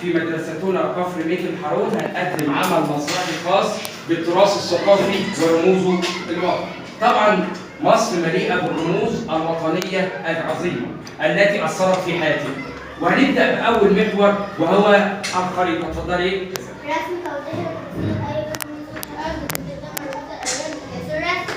في مدرستنا كفر ميت الحارون هنقدم عمل مسرحي خاص بالتراث الثقافي ورموزه الوطني. طبعا مصر مليئة بالرموز الوطنية العظيمة التي اثرت في حياتنا. وهنبدا باول محور وهو الخريطة. اتفضلي. رسم توضيح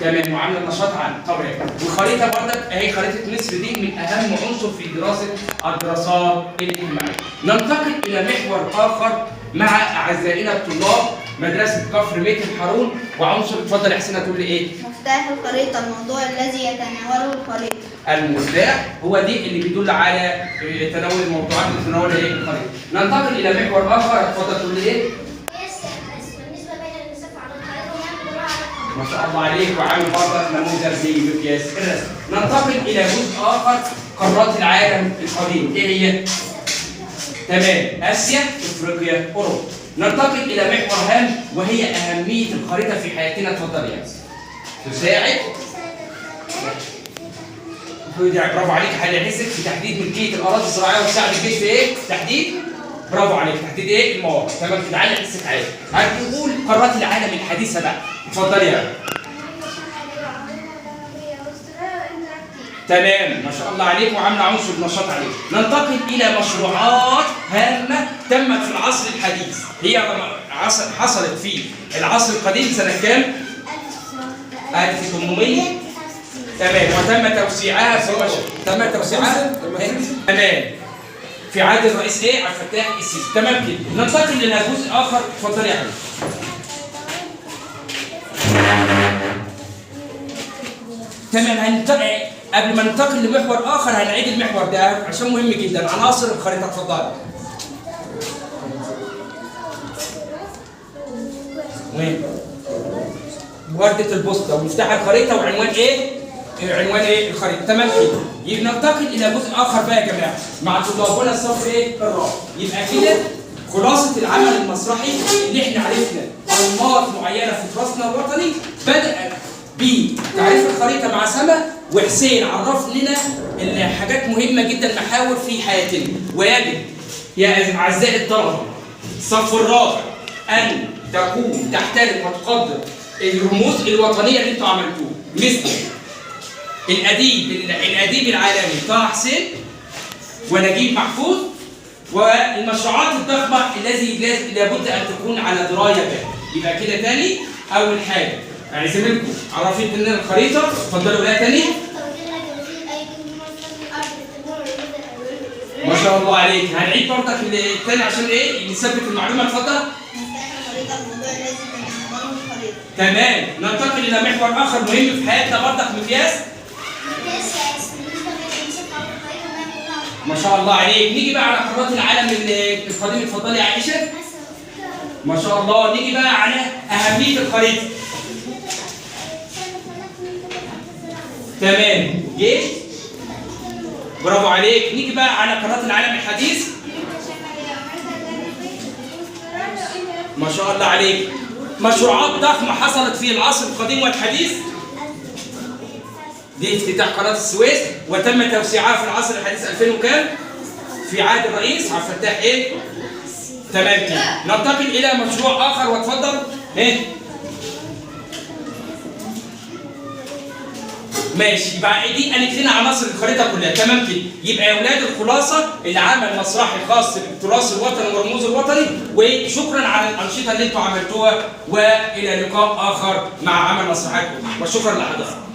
تمام، وعامله نشاط عنه. تمام، والخريطه برضك اهي خريطة مصر دي من اهم عنصر في دراسة الدراسات الاجتماعية. ننتقل الى محور اخر مع اعزائنا الطلاب مدرسه كفر ميت الحارون وعنصر. اتفضل يا حسين هتقول لي ايه؟ مفتاح الخريطة، الموضوع الذي يتناوله الخريطة. المفتاح هو دي اللي بيدل على تناول الموضوعات اللي تناولها ايه الخريطة. ننتقل الى محور اخر، اتفضل تقول لي ايه؟ النسبة بين المسافة على الخريطة ونعمل على ما شاء الله عليك، وعامل برضك نموذج لمقياس الرسم. ننتقل الى جزء اخر، قارات العالم القديم، ايه هي؟ تمام، اسيا، افريقيا، اوروبا. ننتقل الى محور هام وهي اهمية الخريطة في حياتنا. اتفضل يا ياسر. تساعد، برافو عليك، هنعكسك في تحديد ملكية الاراضي الزراعية وتساعد الجيش في ايه؟ تحديد، برافو عليك، تحديد ايه؟ المواقع. تمام كده، علي حسك عالي. هنقول قارات العالم الحديثة بقى. اتفضلي يا. تمام، ما شاء الله عليك، وعامله عنصر نشاط عليك. ننتقل الى مشروعات هامة تمت في العصر الحديث. هي حصلت في العصر القديم سنة كام؟ 1800. تمام، وتم توسيعها في تم توسيعها تمام في عهد الرئيس ايه؟ عبد الفتاح السيسي. تمام كده. ننتقل الى جزء اخر. اتفضلي يا حبيبي. تمام، هننتقل قبل ما ننتقل لمحور اخر هنعيد المحور ده عشان مهم جدا. عناصر الخريطة، اتفضلي. وين؟ وردة البوسطة ومفتاح الخريطة وعنوان ايه؟ عنوان ايه؟ الخريطة. تمام كده. يبقى ننتقل الى جزء اخر بقى يا جماعة مع طلابنا الصف ايه؟ الرابع. يبقى كده خلاصة العمل المسرحي اللي احنا عرفنا انماط معينة في تراثنا الوطني، بدأت بتعريف الخريطة مع سما وحسين، عرف لنا الحاجات مهمة جدا محاور في حياتنا. ويجب يا اعزائي الطلبة الصف الرابع ان تكون تحترم وتقدر الرموز الوطنية اللي انتوا عملتوها، مثل الاديب العالمي طه حسين ونجيب محفوظ، والمشروعات الضخمة الذي لابد ان تكون على دراية بها. يبقى كده تاني، اول حاجة زميلكم عرفت لنا الخريطة، اتفضلوا قولها تاني. ما شاء الله عليك. هنعيد برضك التاني عشان ايه؟ نثبت المعلومة. اتفضل. تمام، ننتقل الى محور اخر مهم في حياتنا برضك، مقياس. ما شاء الله عليك. نيجي بقى على قارات العالم القديم. اتفضلي يا عائشة. ما شاء الله. نيجي بقى على اهمية الخريطة. تمام، جيش، برافو عليك. نيجي بقى على قارات العالم الحديث. ما شاء الله عليك. مشروعات ضخمة حصلت في العصر القديم والحديث، دي افتتاح قناة السويس وتم توسيعها في العصر الحديث 2000 وكام؟ في عهد الرئيس عبد الفتاح ايه؟ تمام كده. ننتقل الى مشروع اخر، واتفضل. ايه؟ ماشي، يبقى دي قالت لنا عناصر الخريطة كلها. تمام كده. يبقى يا اولاد الخلاصة العمل مسرحي خاص بالتراث الوطني والرموز الوطني، وشكرا على الانشطة اللي انتم عملتوها، والى لقاء اخر مع عمل مسرحياتكم، وشكرا لحضراتكم.